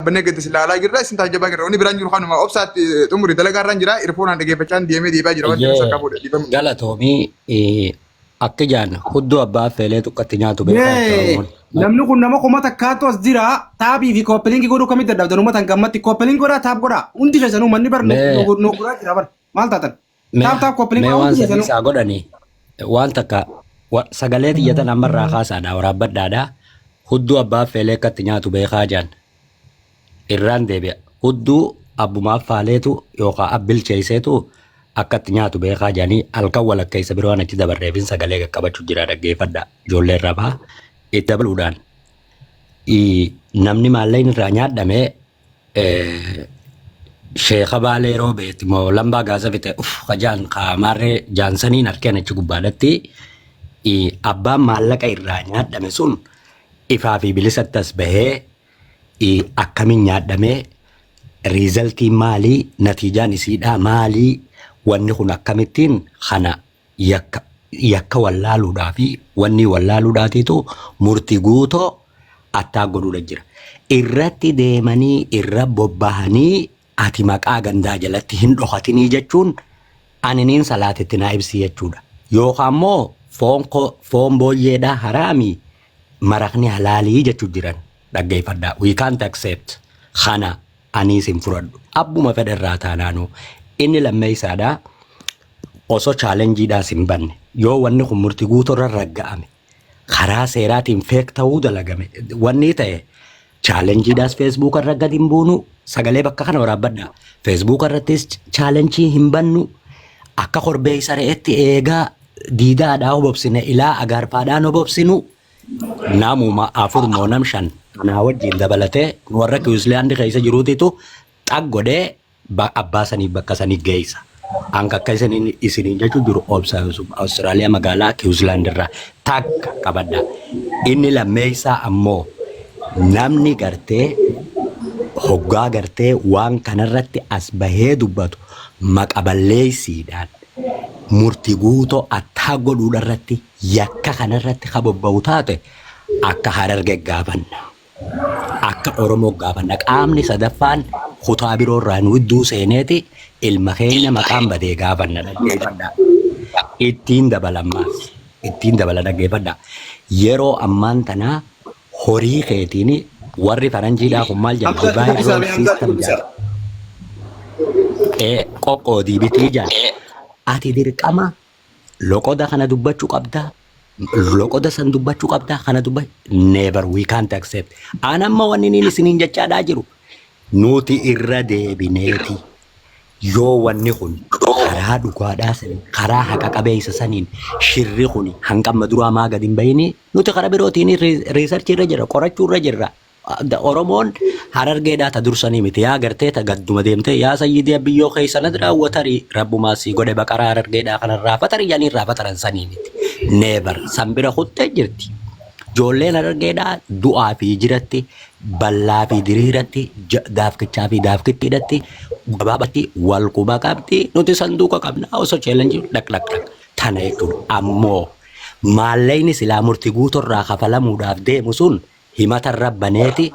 Dhaabbannee gadi isin ilaalaa jirra, isin taajjabaa jirra. Wanni biraan jiru kanuma obsaatti xumuri dalagaa irraan jira. Irfoonaan dhaggeeffachaa deemee deebi'aa jira. Wanti Eeyyee sakkaa fuudhe dhiifama. Galatoomii akka jaan hudduu abbaa feelee tuqqatti nyaatu beekaa jecha Mee Oromoon. Namni kun nama 1000tu as jira. Tap fi copy link godhuu kamitti dadhabdan uummatan gammatti copy link godhaa, tap godhaa. Hundi keessanuu manni bar nu Mee nu godhaa jira bar. Maal taatan? Mee Tap tap copy link mee godhaa waan hundi sadii keessanuu. isaa godhanii waan takka sagalee tiyyatan ammarraa kaasaadha waraabbadhaadha. Hudduu abbaa feelee akkatti nyaatu beekaa jaan irraan deebi'a. Hudduu abbumaaf faaleetu yookaan abbilcheesseetu akkatti nyaatu beekaa jaanii halkan walakkeessa biroo waan achi dabarreefin sagalee qaqqabachuu jira, dhaggeeffadha. Ijoollee irraa baha itti dabaluudhaan namni maallaqni irraa nyaadhame sheeka Baalee Roobeet moo lambaa gaasa fixe uf kajaan kaamaarree jaansaniin harkeen achi gubbaadhatti abbaan maallaqa irraa nyaadhame sun ifaa fi bilisatti as bahee akkamiin nyaadhamee, resultiin maalii, natiijaan isiidhaa maalii, wanni kun akkamittiin kana yakka yakka wallaaluudhaa fi wanni wallaaluudhaatiitu murtii guutoo attaa godhuudha jira. Irratti deemanii irra bobbahanii ati maqaa gandaa jalatti hin dhokatinii jechuun ani niin salaatetti naa ibsi jechuudha. Yookaan immoo foon foon booyyeedhaa haraami, maraqni halaalii jechuu jiran, dhaggeeffadhaa. We can't accept kana, aniis hin fudhadhu. Abbuma fedhe irraa taanaanuu. Inni lammeessaadhaa, osoo challengeiidhaas hin banne, yoo wanni kun murtii guutuu irra ragga'ame, karaa seeraatiin fake ta'uu dalagame wanni ta'e, challengeiidhaas Facebook irra gadi hin buunu. Sagalee bakka kana waraabbadha. Facebook irrattis challenge hin bannu. Akka korbeessa re'etti eegaa diidaadhaa hobobsine ilaa agaarfaadhaan hobobsinu, namuma afur moo nam shan anaa wajjin dabalatee warra Queensland keessa jiruutitu xag godhee abbaa saniif bakka sanii geessa. Anka akka isiniin jechuu jiru obsa Yusuf Awustiraaliyaa magaalaa Queensland irraa takka qabadha. Inni lammeessaa ammoo namni gartee hoggaa gartee waan kanarratti as bahee dubbatu maqa balleessiidhaan murtii guutoo attaa godhuudha irratti yakka kanarratti ka bobba'u taate akka Hararge gaafanna. Akka Oromoo gaafanna. Qaamni sadaffaan kutaa biroo irraa nu idduu seeneeti ilma keenya maqaan badee gaafanna, dhaggeeffadha. Ittiin dabalammaas. Ittiin dabala, dhaggeeffadha. Yeroo ammaan tanaa horii keetiin warri faranjiidhaa kun maal jedha? Hamza Divide dubbisaa rule mee, Hamza system dubbisaa. jedha. Qoqqoodii bitii jedha. Ati dirqama loqoda kana dubbachuu qabdaa. Loqoda san dubbachuu qabdaa. Kana dubba never, we can't accept. An amma wanni inni isiniin jechaadhaa jiru nuti irra deebineeti yoo wanni kun karaa dhugaadhaa saniin, karaa haqa qabeessa saniin, shirri kun hanqamma duraa maa gadi hin bahini, nuti karaa birootiin research irra jirra, qorachuu irra jirra. Oromoon Harargeedhaa ta dursanii miti yaa gartee ta gadduma deemtee yaa sayyidii biyyoo keessa na raawwatarii rabbumaa sii godhe baqaraa Harargeedhaa kanarraa fatarii jedhanii irraa fataran sanii miti. Never, san bira kuttee jirti. Ijoolleen Harargeedhaa du'aa fi jiratti, bal'aa fi diriiratti, daafkichaa fi daafkittiidhatti gabaabatti wal quba qabdi. Nuti sanduuqa qabna osoo challenge dhaq dhaq dhaq tana jechuudha. Ammoo maallaqni silaa murtii guutorraa kafalamuudhaaf deemu sun himata irra baneeti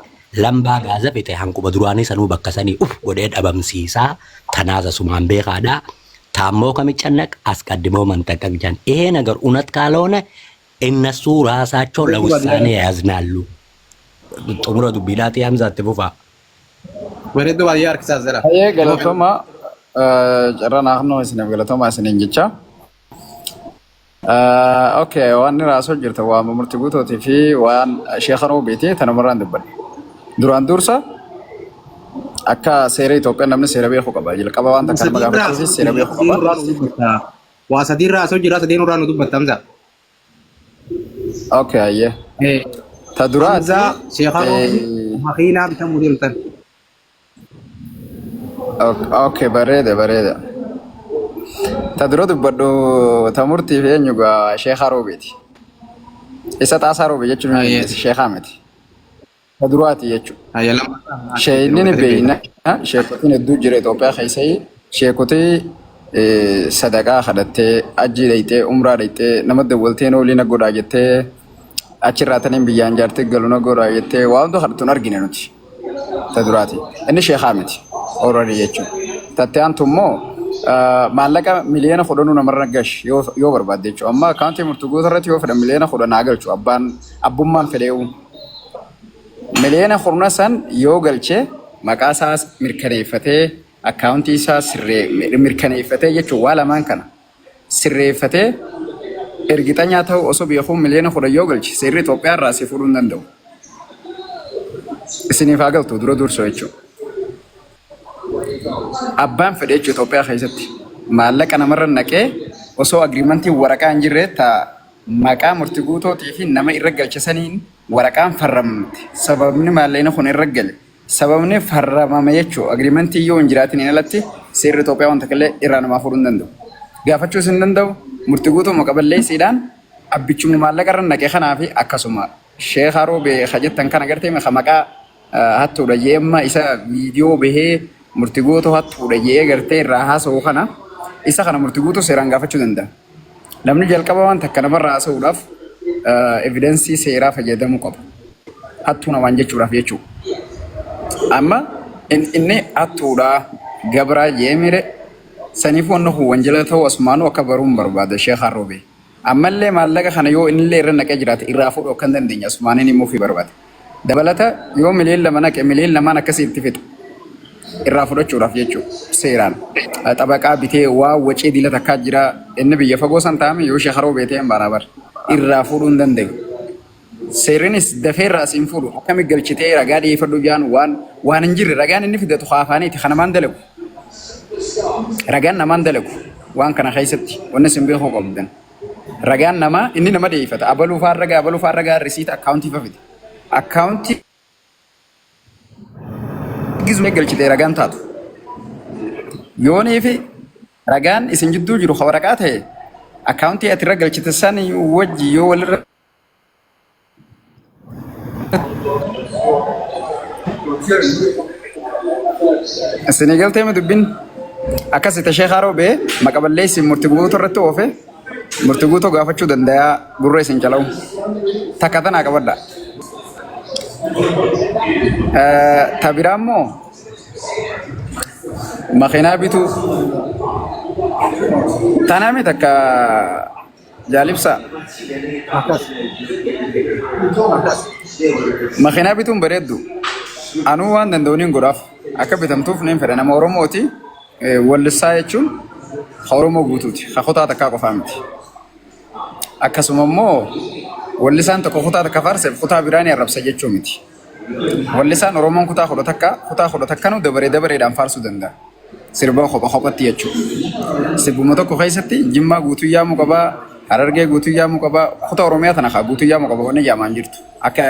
lambaa gaaza fixe hanquma duraanii sanuu bakka sanii uf godhee dhabamsiisaa tanaasa sumaan beekaadha. ታሞ ከሚጨነቅ አስቀድሞ መንጠቀቅ ጃን ይሄ ነገር እውነት ካልሆነ እነሱ ራሳቸው ለውሳኔ ያዝናሉ። Xumura dubbiidhaati Hamzaatti fufaa. Bareedduu baadiyyaa harkisaa jira. Hayyee, galatooma, carraa naannoo isiniif galatooma isiniin jecha. Okay, waan inni raasoo jirta waan murtii guutuutii fi waan sheeka Roobeeti tanumarraan dubbadhe. Duraan dursa akka seera Itoophiyaa namni seera beekuu qaba. Jalqaba waan takka nama gaafachiisis seera beekuu qaba. Irraa nu dubbatta. Waa sadii irraa asoo jira, sadeen irraa nu dubbatta, Hamza. Okay, hayyee. Ta duraati. Hamzaa sheeka Roobii makiinaa bitamuu deemtan. Okay, bareeda bareeda. Ta dura dubbadhu ta murtii fi eenyu gaa sheeka Roobeeti. Isa xaasaa Roobee jechuun hin dandeessi, sheekaa miti. Ta duraati jechuudha. Hayyee, lammaffaa. Sheeyinni ni beeyna. Sheekotiin hedduu jira Itoophiyaa keessa. Sheekotii sadaqaa kadhattee, ajjii dhayxee, umraa dhayxee, nama dawwaltee oolii na godhaa jettee, achirraa taniin biyyaan jaartee galu na godhaa jettee waa hunda kadhattu hin argine nuti. Ta duraati. Inni sheekaa miti. Already jechuudha. Tatte aantu immoo maallaqa 10 miliyoona namarra gash yoo barbaadde jechuudha. Amma akkaawuntii murtii guutuu irratti yoo fedhan 10 miliyoona naa galchu abbaan abbummaan fedheewu. 10 miliyoona san yoo galche maqaa isaas mirkaneeffatee akkaawuntii isaa sirree mirkaneeffatee jechuun waa lamaan kana sirreeffatee ergixanyaa ta'u osoo beekuu 10 miliyoona yoo galche seerri Itoophiyaa irraa si fuudhuu hin danda'u. Isiniif haa galtu dura dursoo jechuudha. Abbaan fedhe jechuudha Itoophiyaa keessatti maallaqa namarra naqee osoo agreementiin waraqaa hin jirre ta maqaa murtii guutootii fi nama irra galche saniin waraqaan farramte sababni maallaqni kun irra gale sababni farramame jechuudha agreementii yoo hin jiraatin alatti seerri Itoophiyaa wanta illee irraa namaa fuudhuu hin danda'u. Gaafachuus hin danda'u murtii guutuu maqaballeessiidhaan abbichuma maallaqa irra naqe kanaa fi akkasuma sheekha roobee ka jettan kana gartee ka maqaa hattuudha jee amma isa viidiyoo bahee murtii guutuu hattuudha jee gartee irraa haasa'u kana isa kana murtii guutuu seeraan gaafachuu danda'a. Namni jalqaba waan takka namarraa haasa'uudhaaf evidensii seeraa fayyadamuu qaba. Hattuu namaan jechuudhaaf jechuudha. Amma inni hattuudha gabraa jee mire saniif wanni kun wanjala ta'uu asumaanuu akka baruun barbaada sheekha roobee. Ammallee maallaqa kana yoo innillee irra naqee jiraate irraa fuudhuu akka hin dandeenye asumaaniin himuu fi barbaada. Dabalata yoo 2 miliyoona naqe 2 miliyoonaan akkasii itti fixa. Irraa fudhachuudhaaf jechuudha seeraan. Xabaqaa bitee waa wacii dila takkaa jira inni biyya fagoo san taa'ame yoo sheekha roobee ta'e hin baraabar. Irraa fuudhuu hin danda'u. Seerrinis dafee irraa siin fuudhu akkami galchitee ragaa dhiyeeffadhu jaan waan waan hin jirre ragaan inni fidatu haafaaniiti kan namaan dalagu. Ragaan namaan dalagu waan kana keessatti wanni isin beekuu qabdan. Ragaan namaa inni nama dhiyeeffata abaluu faan ragaa abaluu faan ragaa risiita akkaawuntii fa fide. Akkaawuntii gizumee galchitee ragaan taatu. Yoonii fi ragaan isin jidduu jiru ka waraqaa ta'e akkaawuntii ati irra galchite san wajji yoo walirra Isinii galtee mi dubbin akkasii tashee haaroo bee maqa balleessi murti guutuu irratti oofe murti guutuu gaafachuu danda'a gurra isin calawu takka tanaa qabadha. Ta biraa immoo makiinaa bituu tanami takka jaalibsa Akkas. Akkas. Makiinaa bituun bareeddu. Anuu waan danda'u niin godhaaf. Akka bitamtuuf niin fedha. Nama Oromooti. Wallissaa jechuun ka Oromoo guutuuti. Ka kutaa takkaa qofaa miti. Akkasuma immoo wallisaan tokko kutaa takka faarseef kutaa biraa ni arrabsa jechuu miti. Wallisaan Oromoon kutaa 11 kutaa 11nuu dabaree dabareedhaan faarsuu danda'a. Sirba kopha kophatti jechuudha. Sirbuma tokko keessatti Jimmaa guutuu yaamuu qabaa, Harargee guutuu yaamuu qabaa, kutaa Oromiyaa tana kaa guutuu yaamuu qaba wanni yaamaan jirtu. Akka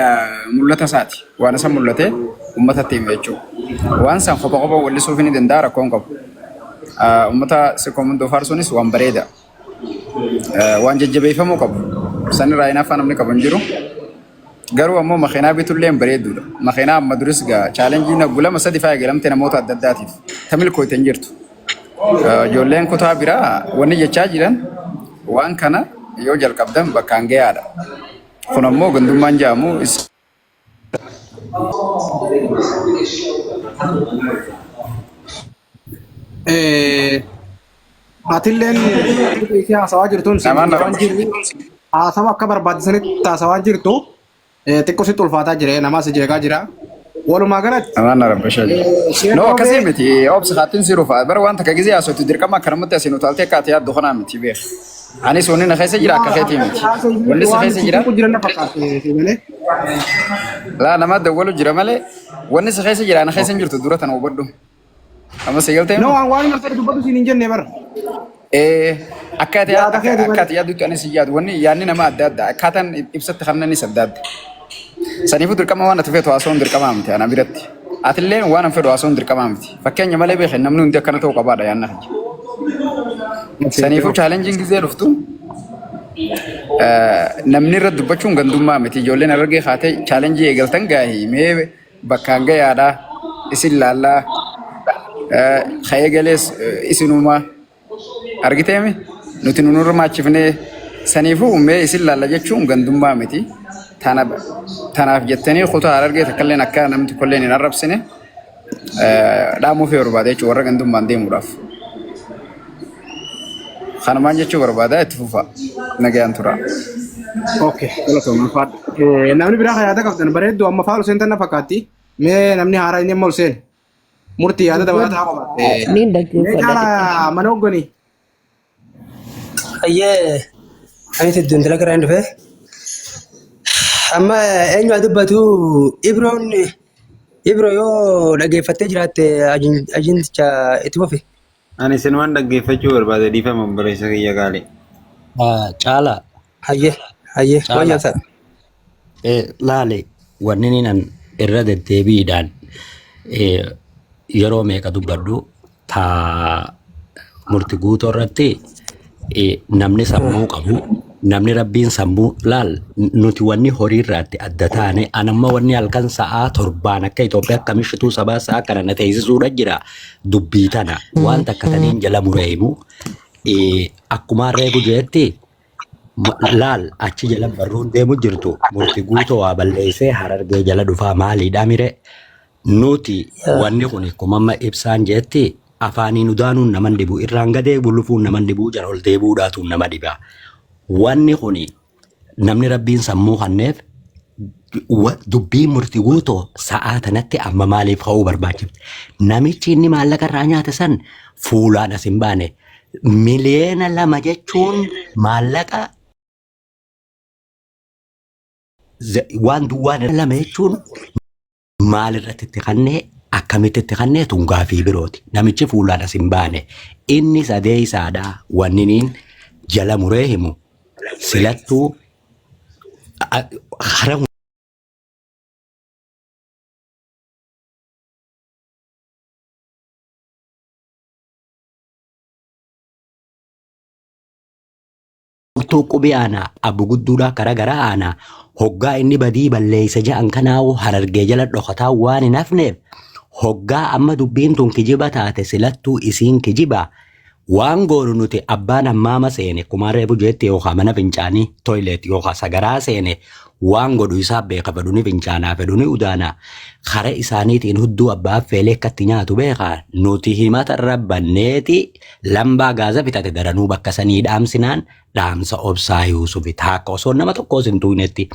mul'ata isaati. Waan isa mul'ate uummatatti hime jechuudha. Waan san kopha kopha wallisuuf ni danda'a rakkoon qabu. Uummata Sikkoo Mandoo faarsuunis waan bareeda. Waan jajjabeeffamuu qabu. Sanirraa hinaaffaa namni qabu hin jiru. Garuu ammoo makiinaa bitullee hin bareedduudha. Makiinaa amma duris gaa challengeiin gulama sadi faa eegalamte namoota adda addaatiif. Tamil koote hin jirtu. Ijoolleen kutaa biraa wanni jechaa jiran waan kana yoo jalqabdan bakkaan gayaadha. Kun ammoo gandummaan jedhamu Atilleen ishee haasawaa jirtuun namaan waan jiru haasawa akka barbaachisanitti haasawaa jirtu xiqqoo sitti ulfaataa jira namaas jeeqaa jira. Walumaa galatti Namaan na rabbashaa jira. Sheek No akkasii Roobee miti obsi haattiin si rufa bara waan takka gizee haasoftu dirqama akka namatti asiin utaaltee akka ati yaaddu kanaa miti beek. Anis wanni na keessa jira akka keetii miti. Wanni si waan keessa jira sitti jiran na fakkaate malee. Laa nama dawwalu jira malee wanni si keessa jira na keessa hin jirtu dura tana hubadhu. Amma si galtee No waan waan hin dubbatu siin hin jenne bara. Akka ati Yaada akka keeti akka malee. ati yaaddutti anis hin yaadu wanni yaadni nama adda adda akkaataan ibsatti kennanis adda adda. Saniifuu dirqama waan ati feetu haasa'uun dirqama miti ana biratti. Atillee waan an fedhu haasa'uun dirqama miti. Fakkeenya malee beekan namni hundi akkana ta'uu qabaadha yaadna kiyya. Saniifuu challengeiin gizee dhuftu namni irra dubbachuun gandummaa miti. Ijoolleen argee kaatee challengeii eegaltan gaahii mee bakkaan gayaadha isin laallaa ka'ee galees isinuma argiteemi nuti nu hirmaachifnee saniifuu mee isin laalla jechuun gandummaa miti. Tanaaf jettanii kutaa harargee takkalleen akka namni tokkolleen hin arrabsine. Dhaamuufii barbaada jechuudha warra gandummaan deemuudhaaf. Kanumaan jechuu barbaada itti fufa. Nagayaan tura. Okay, galatooma ulfaadhu. Namni biraa kan yaada qabdan bareedduu amma faalu seentan na fakkaatti. Mee namni haaraa inni amma ol seene. Murtii yaada dabalataa qaba. Niin Mee dhaggeeffadha. caalaa mana hogganii. Ayyee anis iddoon dalagaa irraa hin dhufe. Amma eenyu haa dubbatu Ibroon Ibro yoo dhaggeeffattee jiraatte ajinticha itti fufi. Ani isin waan dhaggeeffachuu barbaade dhiifama obboleessa kiyya qaalii. Caalaa Hayyee hayyee Caalaa. wayyaa ta'a. Laale wanni inni an irra deddeebiidhaan yeroo meeqa dubbadhu taa murti guutoo irratti namni sammuu qabu namni rabbiin sammuu laal nuti wanni horii irraatti adda taane anamma wanni halkan sa'aa torbaan akka Itoophiyaa kamishituu sabaa sa'aa kana na teessisuudha jira dubbii tana waan takka taniin jala muree himu akkuma reebu jeetti laal achi jala barruun deemu jirtu murti guutoo waa balleessee harargee jala dhufaa maaliidha mire nuti wanni kun akkuma amma ibsaan jeetti afaaniin udaanuun naman dhibu irraan gadee gulufuun naman dhibuu jala ol deebi'uudhaatuun nama dhiba. Wanni kun namni rabbiin sammuu kanneef dubbii murti guutoo sa'aa tanatti amma maaliif ka'uu barbaachifte? Namichi inni maallaqa irraa nyaate san fuulaan as hin baane. 2 miliyoona jechuun maallaqa waan duwwaan lama jechuun maal irratti itti kannee akkamitti itti kannee tun gaafii birooti. Namichi fuulaan as hin baane. Inni sadee isaadha wanni niin jala muree himu silattuu hara Murtuu qubee aanaa abbu gudduudhaa kara garaa aanaa hoggaa inni badii balleeysa ja'an kanaa'u harargee jala dhokataa waan hin hafneef hoggaa amma dubbiin tun kijiba taate silattuu isiin kijiba waan goonu nuti abbaan hammaama seene kumaan reefu jeetti yookaan mana fincaanii toilet yookaan sagaraa seene waan godhu isaa beeka fedhuni fincaanaa fedhuni udaanaa kara isaaniitiin hudduu abbaa affeelee akkatti nyaatu beeka nuti himata irra banneeti lambaa gaaza fixate daranuu bakka sanii dhaamsinaan dhaamsa obsaa Yuusufi taakka osoo nama tokkoos hin tuunetti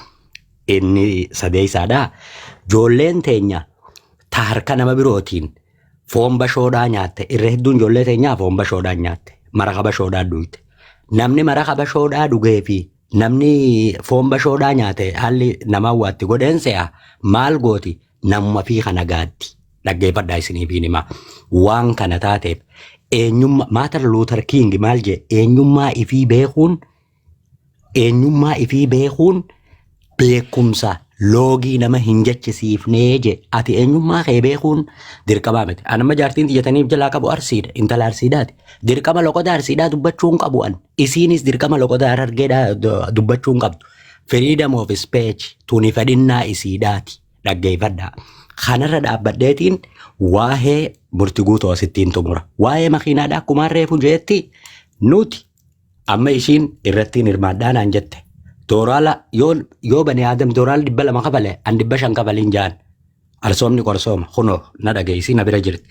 inni sadeessaadha. Ijoolleen teenya ta harka nama birootiin foon bashoodhaa nyaatte irra hedduun ijoollee teenyaa foon bashoodhaa nyaatte maraqa bashoodhaa dhugte. Namni maraqa bashoodhaa dhugee fi namni foon bashoodhaa nyaate haalli namaa waatti godheen se'a maal gooti namuma fi kana gaaddi. Dhaggeeffadhaa isiniif himaa. Waan kana taateef eenyummaa Martin Luther King maal jee eenyummaa ifii beekuun beekumsa loogii nama hin jechisiifnee je ati eenyummaa kee beekuun dirqamaa miti. Anamma jaartiin tiyyataniif jalaa qabu arsiidha intala arsiidhaati. Dirqama loqoda arsiidhaa dubbachuu hin qabu an. Isiinis dirqama loqoda harargeedhaa dubbachuu hin qabdu. Freedom of speech tuni fedhinnaa isiidhaati. Dhaggeeffadhaa. Kanarra dhaabbadheetiin waa'ee murtii guutuu asittiin xumura. Waa'ee makiinaadhaa akkuma reefu jeetti nuti amma ishiin irratti hirmaadhaa naan jette. Dooraala yoo bani aadam dooraala 200 kafale an 500 kafaliin jaan. Arsoomni qorsooma kunoo na dhageessi na bira jirti.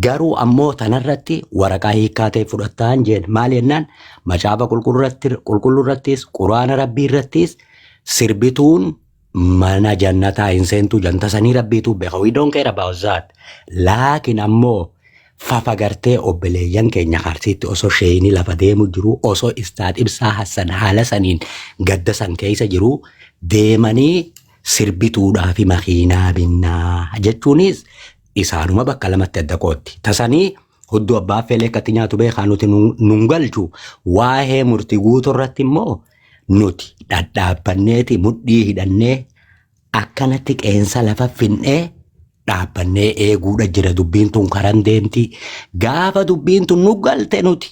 Garuu ammoo tanarratti waraqaa hiikkaa ta'e fudhattaan jeen maal jennaan macaafa qulqulluu irrattis quraana rabbii irrattis sirbituun mana jannataa hin seentuu janta sanii rabbiitu beeka. We don't care about that. Laakiin ammoo fafa gartee obboleeyyan keenya Arsiitti osoo sheeyini lafa deemu jiru osoo Istaad Ibsaa Hassan haala saniin gadda san keessa jiru deemanii sirbituudhaa fi makiinaa binnaa jechuunis isaanuma bakka lamatti adda qootti. Tasanii hudduu abbaa feelee akkatti nyaatu beekaa nuti nun galchu waa'ee murtii guutuu irratti immoo nuti dhadhaabbanneeti mudhii hidhannee akkanatti qeensa lafa finnee dhaabbannee eeguudha jira dubbiin tun karan deemti gaafa dubbiin tun nu galte nuti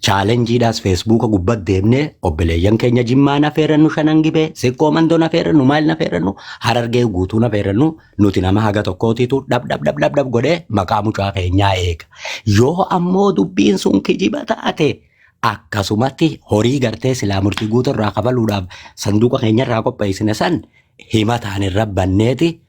challengeiidhaas Facebooka gubbat deemnee obboleeyyan keenya jimmaa na feerannu shanan gibee sikkoo mandoo na feerannu maal na feerannu harargee guutuu na feerannu nuti nama haga tokkootiitu dhab dhab dhab dhab dhab godhee maqaa mucaa keenyaa eega yoo ammoo dubbiin sun kijiba taate akkasumatti horii gartee silaa murtii guutuu irraa kafaluudhaaf sanduuqa keenya irraa qopheessine san himataan irra banneeti.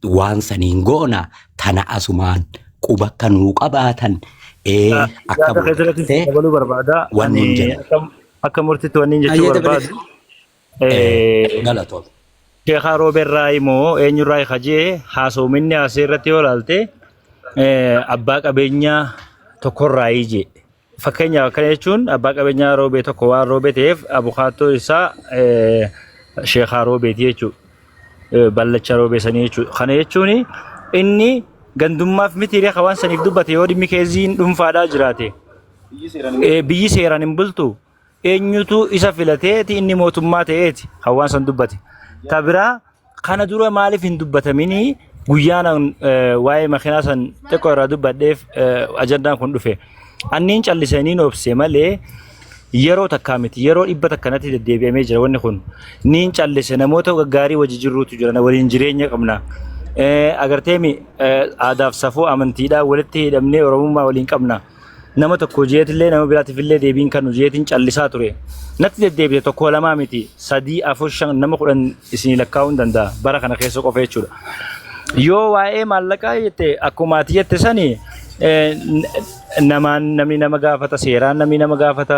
Waan saniin goona tana asumaan quba akka nuu qabaatan ee akka Yaada booda keessatti gartee dabaluu barbaada. waan Ani nuun jedhan. akka murtiitti wanni jechuu Ayyee dabale. barbaadu. Eh, Galatoom. Sheekaa Rooberraa immoo eenyurraa kajee haasoominni haasee irratti yoo ilaalte abbaa qabeenyaa tokkorraa ije. Fakkeenyaaf akkana jechuun abbaa qabeenyaa roobee tokko waan roobee ta'eef abukaattoo isaa sheekaa roobeeti jechuudha. Ballacha roobee sanii jechuudha. Kana jechuun inni gandummaaf miti reeqa waan saniif dubbate yoo dhimmi keeziin dhuunfaadhaa jiraate. Biyyi seeraan hin bultu. Eenyutu isa filateeti inni mootummaa ta'eeti kan waan san dubbate. Ta biraa kana dura maaliif hin dubbataminii guyyaan waa'ee makiinaa san xiqqoo irraa dubbadheef ajandaan kun dhufe. Anniin callisanii obse malee yeroo takkaa miti yeroo dhibba takka natti deddeebi'amee jira wanni kun. Niin callise namoota gaggaarii wajji jirruutu jira waliin jireenya qabna. Agarteemi aadaaf safuu amantiidhaa walitti hidhamnee oromummaa waliin qabna. Nama tokko jeetillee nama biraatiif illee deebiin kan jeetiin callisaa ture. Natti deddeebite tokko lamaa miti sadii afur shan nama 10 isinii lakkaa'uu hin danda'a bara kana keessa qofa jechuudha. Yoo waa'ee maallaqaa jette akkuma ati jette sani namaan namni nama gaafata seeraan namni nama gaafata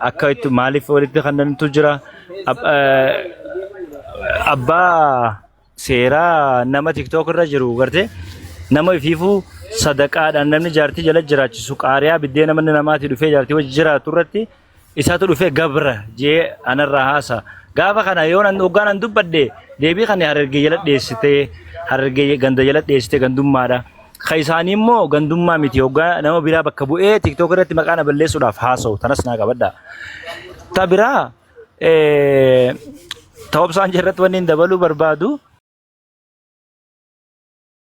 akka itti maaliif walitti kannantu jira abbaa seeraa nama tiktok irra jiru garte nama ifiifuu sadaqaadhaan namni jaartii jala jiraachisu qaariyaa biddeena manni namaatii dhufee jaartii wajji jiraatu irratti isaatu dhufee gabra jee anarraa haasa. Gaafa kana yoo nan hoggaan an dubbadhe deebii kana harargee jala dheessitee harargee ganda jala dheessitee gandummaadha. Ka isaanii immoo gandummaa miti hoggaa nama biraa bakka bu'ee tiktok irratti maqaa na balleessuudhaaf haasa'u tanas naa qabadha. Ta biraa ta'obsaan irratti wanni hin dabaluu barbaadu.